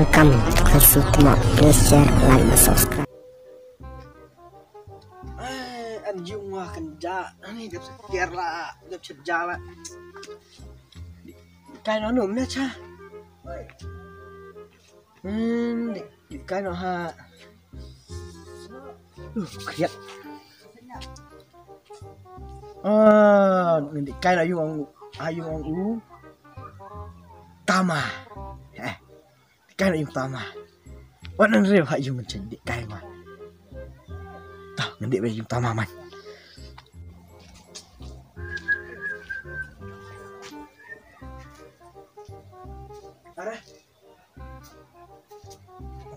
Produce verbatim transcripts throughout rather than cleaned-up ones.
Welcome to Khasi Tmok. Please share, like, and subscribe. Ai, an yung wa kan ja. Ani dep sa kiar la, dep sa ja la. Kai no no me cha. Hmm, kai no ha. Uh, kriat. Ah, ngi kai la yung, ha yung u. Tama. Eh. Kai na yung tama. Wan nang reu ha yung chen di kai ma. Ta ngan di yung tama man. Ara.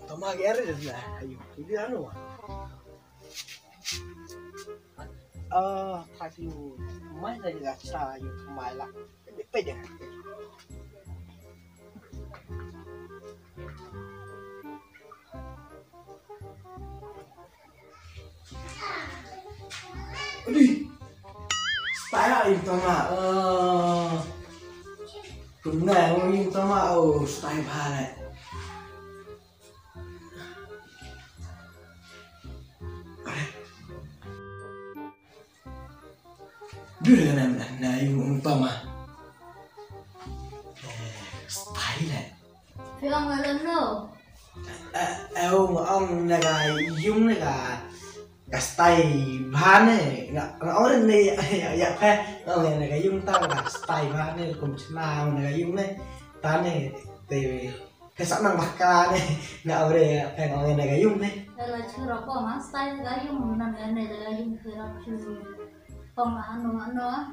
Tama ge ara de la. Ayo, ini anu. Ah, ta yung mai da la cha yung mai la. Pwede. Adi. Style yung tama. Eh. Kumna yung tama. Oh, style bha. Dure na na na yung tama. Eh, style. Phi ong la lem no. Eh, eh, ong ong na ka yung na ka ka style bha ne. Nga nga ong ne ya ya ya phe. Ong na ka yung ta ka style bha ne kum chna na ka yung ne. Ta ne te Phe sah nang baka ne. Nga ore phe nga ore na ka yung ne. Dala chura ko ma style ka yung nan ne ne da ka yung phe rap chu. Ko ma ano ano.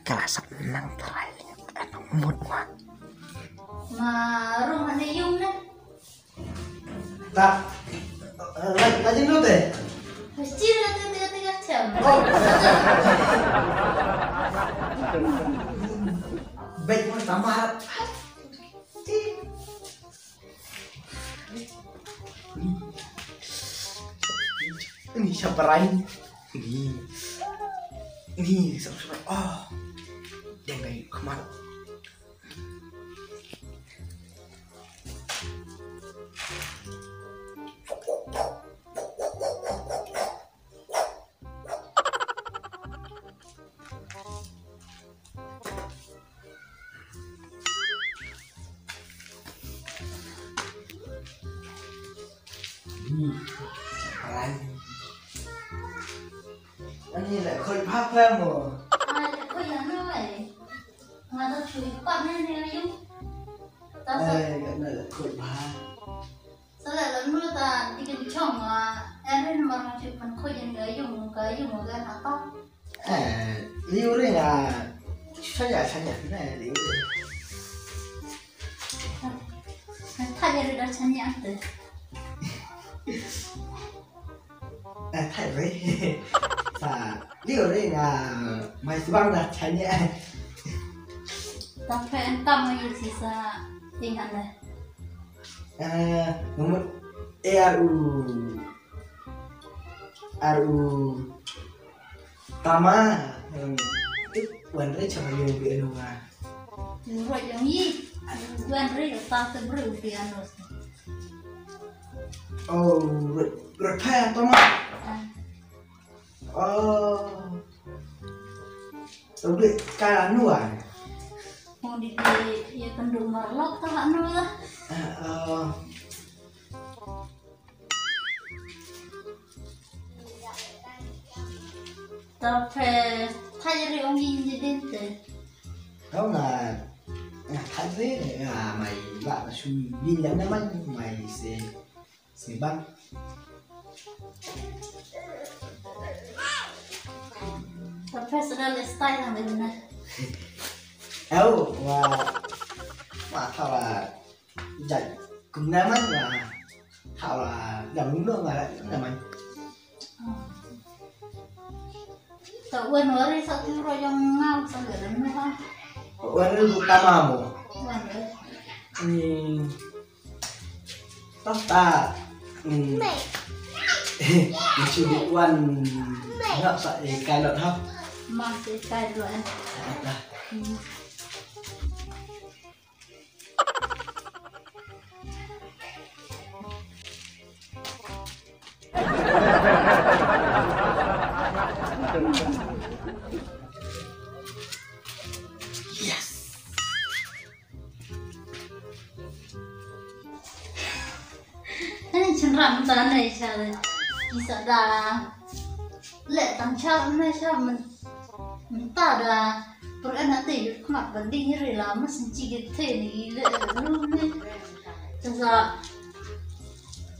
Ka sah nang try. Mut ma. Ma rung ne yung ne. Ta. La la jin lu te. Mesti la te te te chem. Oh. Baik mun tamar. Ini siapa lain? Ini. Ini siapa siapa? Oh. Dia baik kemana? Ani la khoi pha pha mo. Ai, khoi ya no ai. Nga ta chui pa ne ne yung. Ta sa. Ai, ka na la khoi pha. Sa la la nu ta ti kin chong a. Ai, rin mar ma chui pan khoi yin ga yung ga yung ga na ta. Eh, liu ri nga. Sa ya sa ya na liu ri. Sa ya ri da sa ya te. Eh, thai re. Sa, liu re nga, mai sibang da chanya. Ta phe en tam ngi si sa, ing han le. Eh, nomor, eh, aru. Aru. Tama. Hmm. Wan re chama yung bi anu nga. Ro yung yi. Wan re ta te bru bi anu. Oh, re, re phe tama. Ah. Oh. Re ka anu ah. Hong di di ya kendu marlok ta anu lah. Ah, oh. Ta phe thai ri ong yin ji din te. Kau nga nga thai ri nga mai la na shu yin la na mai mai se se bang. Ta phe sa le style ang le na. Au wa wa tha wa jai kum na man wa. Tha wa jam no nga la na man. Ta wan wa ri sa tu ro yong nga sa ga na ha. Wan ri bu tama mo. Wan ri. Ni. Ta ta. Ni. Ngi shu dei wan. Nga sa e kai lut ha. Ma sa e kai lut eh. Dah. Yes. Ani chynrang ta ne cha le. Ki sa da. Le tang cha ne cha men. Men ta da. Por ana te yut khmat ban ding ri la mas chi ki the ni le lu ne. Cha sa.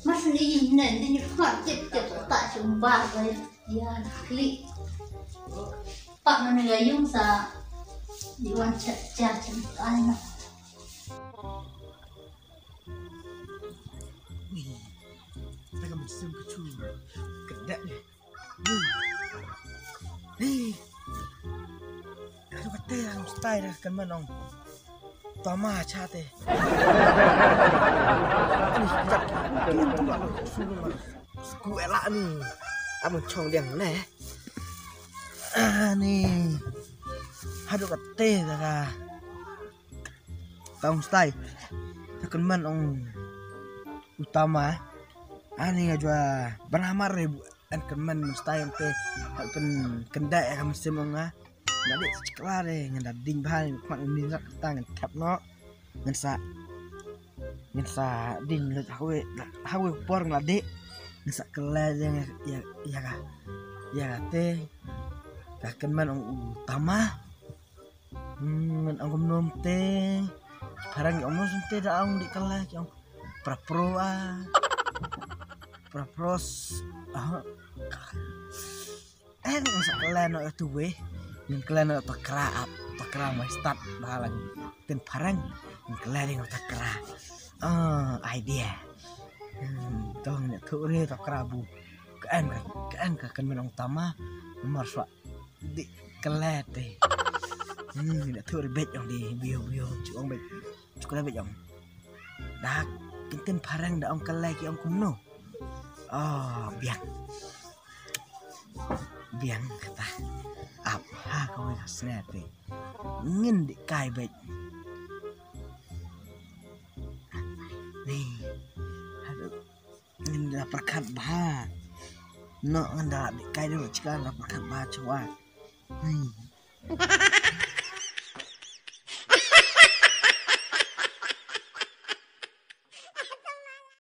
Mas ni ne ding yut khmat tip tip ta chum ba ba ya kli. Pa men ga yung sa. Di wan cha cha chum ai na. Ni, ta ka mynsiem ka chu. Ka dep ni. Ni. Ni. Ka tu ka te ang stai da kan man ong. Tama cha te. Ni, ka. Ni, ka. Sku ela ni. Amun chong diang ne. Ah, ni. Haduh ka te da ka. Tang stai. Ta kan man ong u Tama. Ani nga jua bana mar re bu an kan man stai ong te. Kan kan dai ka mynsiem ong nga. Nga dei sa chikla re ngan da ding bha ni khmat ni rat ta ngan thep no. Ngan sa ngan sa ding lut hawe hawe por nga dei. Ngan sa kle ya ya ya ka ya ka te. Ka kan man ong u Tama. Hmm, men ong kumno te. Phareng ong kumno te da ong di kala ki ong. Prapro a. Prapros. Ah. Eh, ngan sa kala no tu we. Ngan kala no takra ap. Takra mai start ba lang. Ten phareng. Ngan kala ding takra. Ah, idea. Hmm, tong ne tu re takra bu. Ka en ka, ka en ka kan men ong Tama. Mar swa. Di klet eh. Hmm, da thu ri bej ong di biu biu chu ong bej. Chu klet bej ong. Da kin tin phareng da ong klet ki ong kumno. Oh, biang. Biang kata. Ap ha ka wei ka sne te. Ngin di kai bej. Ni. Aduh. Ngan da pyrkhat bha. No ngan da dei kai dei chika da pyrkhat bha chwa. Ni.